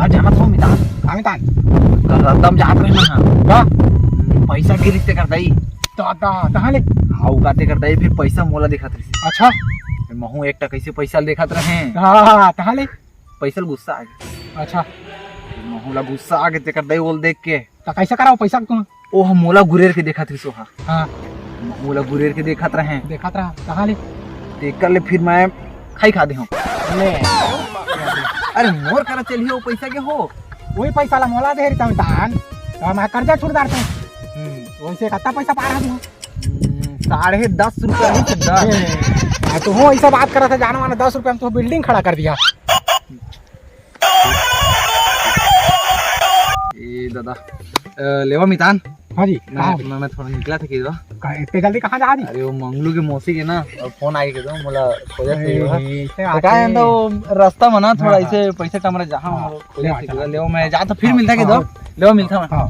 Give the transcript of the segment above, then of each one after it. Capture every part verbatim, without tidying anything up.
जानत हो मितान? हाँ मितान। कल रद्दा म जात रहे ना। का? पैसा गिरिस तेकर दाई। त, त, तहाँ ले? हाँ, उ का तेकर दाई फिर पैसा मोला देखत रहिस। अच्छा। फिर महू एक टा कइसे पैसा ल देखत रहे। हाँ, हाँ, हाँ, तहाँ ले? पैसा ल गुस्सा आ गे। अच्छा। फिर महू ला गुस्सा आ गे तेकर दाई ओला देख के। त कइसे कराओ पैसा के तुम? ओह मोला गुरेर के देखत रिहिस ओहा। हाँ। मोला गुरेर के देखत रहे। देखत रहा, कहाँ ले? तेकर ले फिर मैं खाई खा दे हूँ। ले। अरे मोर करा चलिए वो पैसा के हो। वही पैसा ला मोला दे रही तम दान। तो मैं कर्जा छुड़ डारते। हम्म। वैसे कत्ता पैसा पा रहा तू? हम्म, साढ़े दस रुपया नहीं चंदा। ए, तो वो ऐसा बात करा था, जाना माना दस रुपया में तो बिल्डिंग खड़ा कर दिया। ए दादा, अ, लेवा मितान। हाँ जी, मैं, कहाँ हो? मैं, मैं थोड़ा निकला था कि दो। कहाँ, इतने जल्दी कहाँ जा रही? अरे, वो मंगलू के मौसी के ना, और फोन आए के दो, मोला खोजत ए, रही हो। ए, इसे तो आते का है, हैं। तो रास्ता में ना, थोड़ा हाँ, हाँ। ऐसे पैसे टमरे जहाँ हाँ, मोला खोजत लेवा रही चला। हो। लेवा, मैं जाता, फिर हाँ, मिलता के हाँ, दो। हाँ। लेवा, मिलता मैं। हाँ।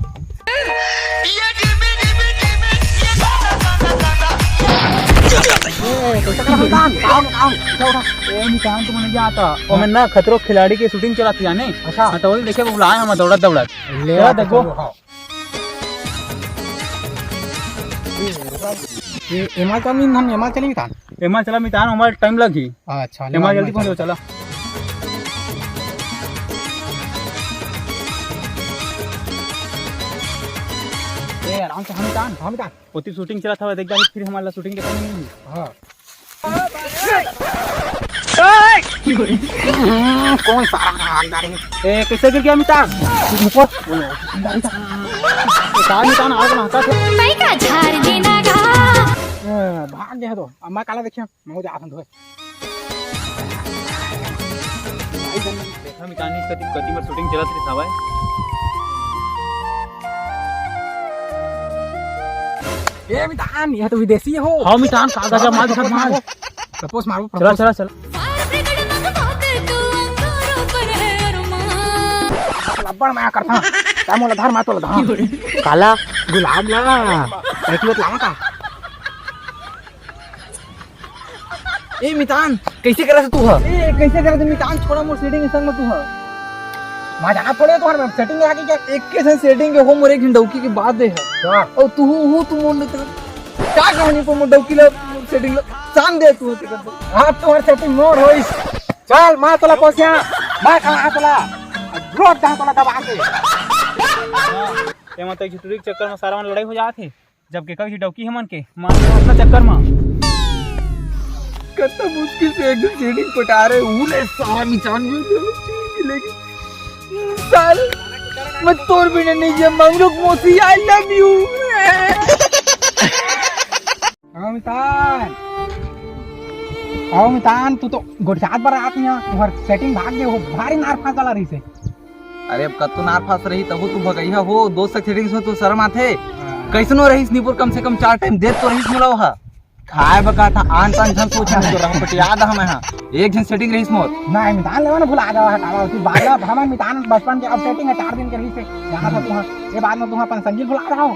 ए, तो चला, हम काम, काम, काम, उठा, उठा। ए, मितान, तुमने क्या आता? ओ, मैं ना खतरों के खिलाड़ी की शूटिंग चलाती जाने। अच्छा। हाँ, तो वही देखे, वो बुलाया हम दौड़त दौड़त। ले चला, आ, देखो। चलो, हाँ। ये एमा का मीन हम एमा चली मितान। एमा चला मितान, हमारा टाइम लगी। अच्छा, ले एमा आ, जल्दी एमा पहुंचो, चला। चला। ए, आराम से हम मितान, हम मितान। ओती शूटिंग चला था, देख जा, फिर हमारा शूटिंग देखा नहीं। हाँ। कौन सारा आग डालेंगे? ए, कैसे गिर गया मितान? ऊपर। ए, कहाँ मितान आग ना हटा थे। मैं का झार देना गा। ए, भाग गया तो। अम्मा काला देखिए, मैं जा धंधो। देखा मितान, कति, कति में शूटिंग चलत रही था भाई। ए मितान, यह तो विदेशी हो। हाँ मितान, कागज मार, सब मार। प्रपोज मारो, चला, प्रपोज। चला, चला। अब्बड़ मया करथा। का मोला धर, मैं तोला धर। काला? गुलाब ला। एक मिनट लावा का? ए मितान, कैसे करा से तू ह? ए, कैसे करा से मितान? छोड़ा मोर सेटिंग के संग में तू ह। मैं जाना थोड़े तोहर में सेटिंग आके क्या? एक के साथ सेटिंग के हो मोर एक झन डौकी के बात दे है। हाँ। और तू हूँ, हूँ तू मोर लेते। का कहानी पर मोर डौकी ला सेटिंग ला शान दे तू होते कर दे। हाँ, तोहर सेटिंग मोर होइस। चल, मैं तोला पोसिया, मैं कहा तोला। रोक दा तोला दबा के। ये मतलब झुटुरी के चक्कर में सारा मन लड़ाई हो जात हे। जब के कभी डौकी हमन के मार अपना चक्कर में। कतना मुश्किल से एक दिन सेटिंग पटा रहे, ऊ ले सारा मिचान में दे, लेकिन साल मैं तोर बिना नहीं जिया, मंगलू के मौसी, I love you। हाँ मितान, हाँ मितान, तू तो गोठियात बर आत नहीं, तुम्हार सेटिंग भाग गए हो, भारी नार फांस वाला रही से। अरे अब कत्तो नार फांस रही तभो तू भगइहा हो, दोस्त के सेटिंग में तू शर्म आथे। हाँ। कैसनो रहीस निपुर, कम से कम चार टाइम देत तो रहीस मोला ओहा। खाए बका था आन पान झन सोच हम तो रहा पटिया दा हमें हाँ। एक झन सेटिंग रहीस मोर। नहीं मितान लेवा ना भुला जावा हटावा तू बार बार हमें मितान बचपन के अब सेटिंग है चार दिन के रहीस है। यहाँ से तुहां ये बाद में तुहां अपन संगीत भुला रहा हो।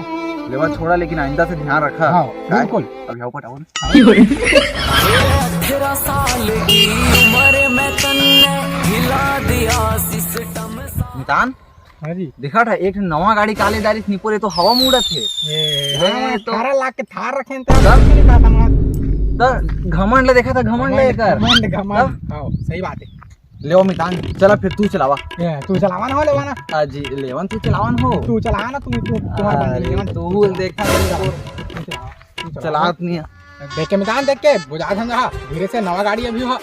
लेवा छोड़ा लेकिन आइंदा से ध्यान रखा। हाँ, काय? बिल्कुल। अब यहाँ पटाओ ना। अठारह साल की उम्र में तन्ने हिला दिया सिस्टम सा। मितान, हाँ जी। देखा था, एक ठन नवा गाड़ी काले डारिस निपोरे तो हवा में उड़त हे। ए, ए, हाँ, तो अठारह लाख के थार रखे हैं, तब? तब? नहीं था, था, था। त घमंड ले देखा था, घमंड ले एकर। घमंड, घमंड। तब? हाँ, सही बात है। ले ओ मितान, चला फिर तू चलावा। ए, तू चलावा ना हो, लेवा ना। आ जी, लेवन तू चलावन हो। तू चला ना, तू, तू, तुम्हारा बंदा अरे, लेवा ना। तू देखा तू चलावा, तू चलावा। चलावत नहीं है। देख के मितान, देख के, बुझा धंधा, धीरे से नवा गाड़ी अभी हो।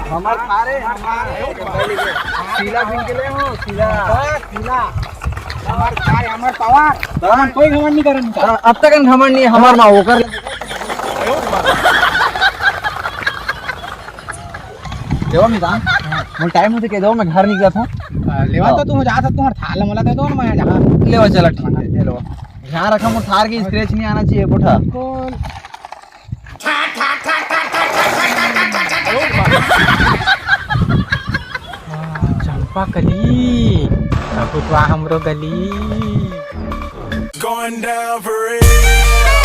हमार थारे, हमार शीला बिन के ले हो, शीला। शीला। हमार थारे, हमार पवार। हाँ। हम कोई घमंड नहीं करन का। हाँ, अब तक घमंड नहीं है, हमार माँ होकर। देवा मितान, मोर टाइम होते कह दो, मैं घर निकलत हूँ। आ, लेवा तो तुम जात हो, तुम्हार थाल मोला दे दो ना, मैं जा। लेवा चला, ठीक है, ले लो। ध्यान रखा, मोर थार की स्क्रैच नहीं आना चाहिए, कोठा। कौन? आ, चंपा कली, कबूतवा हमरो गली। Going down for real.